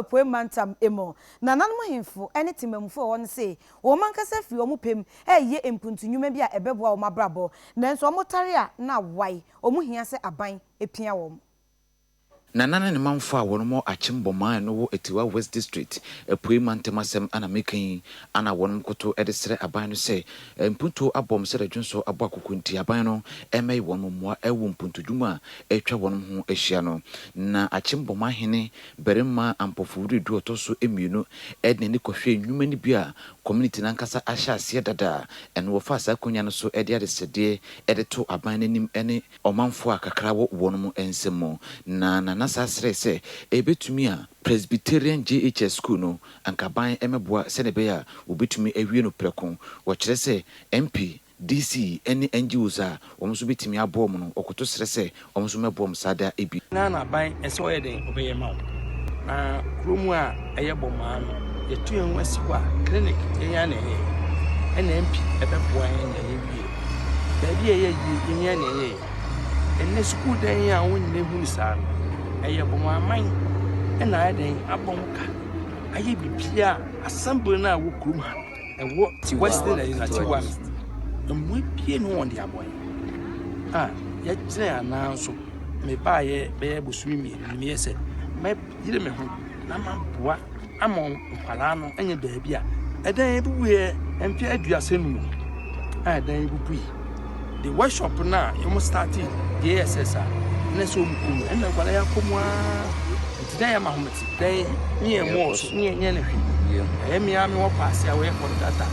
Apuei Mantam mu. Nananom ahemfo ne temammufo a wɔwɔ hɔ no se wɔn ankasa fi wɔn pɛ mu reyɛ mpuntu nnwuma bi a ɛbɛboa wɔn abrabɔ, nanso wɔtare a na awae. Wɔhia sɛ aban pia wɔn. Nana ne ne manfo a wɔnom wɔ Akyem Bɔmaa a ɛno wɔ Atiwa West District, Apuei Mantam asɛm ana meka yi ana wɔnom koto de srɛ aban no sɛ mpuntuo abɔm sɛdeɛ dwonsɔ abɔ akoko nti aban no mmɛyɛ wɔnom mmoa wɔ mpuntudwuma a atwa wɔnom ho ahyia no. Na Akyem Bɔmaa hene barima Ampofo Wiredu a ɔtɔ so mmienu de n'ani kɔhwɛɛ nnwuma no bi a community no ankasa ahyɛ aseɛ dada a ɛno wɔfaa saa akwanya no so de adesrɛdeɛ de too aban no anim ne ɔmanfoɔ a kakra wɔ wɔnom nsam mu, na Nana saa srɛɛ sɛ ɛbɛtumi a Presbyterian JHS School no anka aban mmɛboa sɛdeɛ ɛbɛyɛ a wɔbɛtumi awie no prɛko. Wɔkyerɛ sɛ MP, DC ne NGOs a wɔn nso bɛtumi aboa wɔn no, wɔkoto srɛ sɛ wɔn nso mmɛboa wɔn saa da bi. Na n'aban ɛsɛ ɔyɛ dɛn ɔbɛyɛ ma wo. Na kuro mu a ɛyɛ bɔmaa no yɛtu yɛn ho asi hɔ a clinic yɛn ara na ɛyɛ ɛna MP ɛbɛboa yɛn na yɛwie. Baabi a ɛyɛ yie yɛn ara na ɛyɛ. Ɛnɛ sukuu dan yi a wɔn nyinaa hu no saa no ɛyɛ bɔmaa man ɛna ayɛ dɛn abɔ ho ka ayɛ biribiara assembly no a ɛwɔ kurom ha no. Ɛwɔ Western ɛyi na Tiwa no mmoa bie ne wɔn de aboa yɛn a yɛgyina yɛn anan so mebaayɛ bɛyɛ bosome mmienu no meyɛ sɛ mɛyere me ho na maboa ama nkwadaa no anya baabi a ɛdan ebubuiɛ mfe aduasa num a ɛdan ebubui the workshop no a wɔn starte JSS a na sɛ wɔn kɔ mu ɛna nkwadaa yɛ akɔ mu aa nti dan yɛ ma ahomete dan ne yɛn mɔɔ so ne yɛn nyɛ ne hwee ɛyɛ mmea mi wɔ paase a wɔyɛ kɔntrata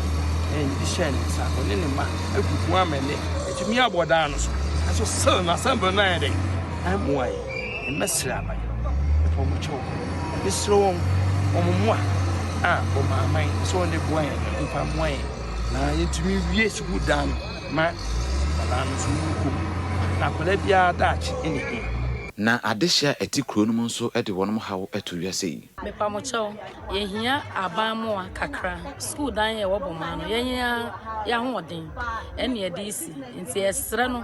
ɛyɛ ne de hyɛ ne nsa ɔne ne mma agu ho ama ɛnɛ ɛtumi abɔ dan no so ɛso sɛl na asɛmbere no ayɛ dɛ ɛmmoa yɛ mmɛsrɛ aban ɛfɔ wɔn kyɛw mesrɛ wɔn wɔn mmoa a wɔn aman sɛ wɔn de boa yɛn mfa mmoa yɛn na yɛntumi wie sukuu dan no ma nkwadaa no nso nkɔ mu na akwadaa biara daakye ne hia. Na adehye a ɛte kuro no mu nso de wɔn haw to wiase yi. Mepamokyɛw, yɛhia aban mmoa kakra. Sukuu dan a ɛwɔ Bomaa no, yɛn ara yɛn ahoɔden ɛne yɛde resi. Nti yɛsrɛ no,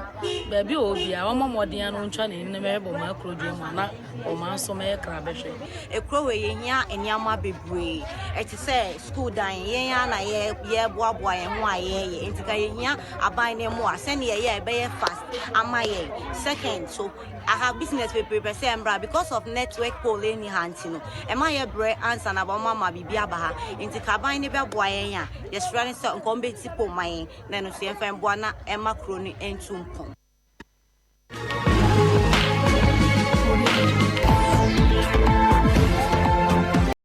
baabi a ɔwɔ biara, ɔmmɔ mmɔden ara na ɔntwa n'ani na mmɛhwɛ Bomaa kuro dua mu a na Bomaa nso mmɛyɛ kra bɛhwɛ. Ekuro wei yɛhia nneɛma bebree. Ɛte sɛ sukuu dan, yɛn ara na yɛboaboa yɛn ho a yɛyɛ. Nti ka yɛhia aban no mmoa sɛnea ɛyɛ a ɛbɛyɛ fast ama yɛn. Second so, aha business bebree pɛ sɛ ɛmmra because of network pole nni ha nti no, ɛma yɛbrɛ ansa na wɔn ama biribi aba ha. Nti ka aban no bɛboa yɛn a, yɛsrɛ no sɛ nka wɔbɛsi pole ma yɛn na ɛno nso yɛmfa mmoa na ɛma kuro no ntu mpɔn.